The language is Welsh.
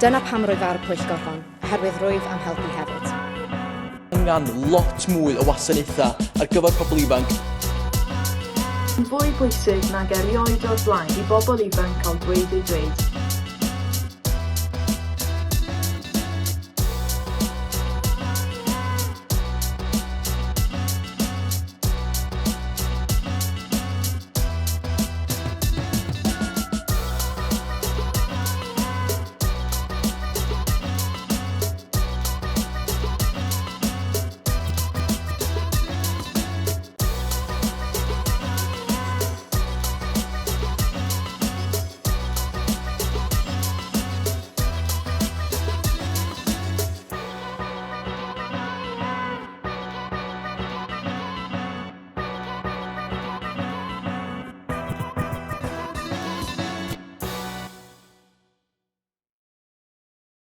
Dyna pam rwyf ar y pwyllgor hwn, oherwydd rwyf am helpu hefyd. Angen lot mwy o wasanaethau ar gyfer pobl ifanc. Yn fwy pwysig nag erioed o'r blaen i bobl ifanc cael dweud eu dweud.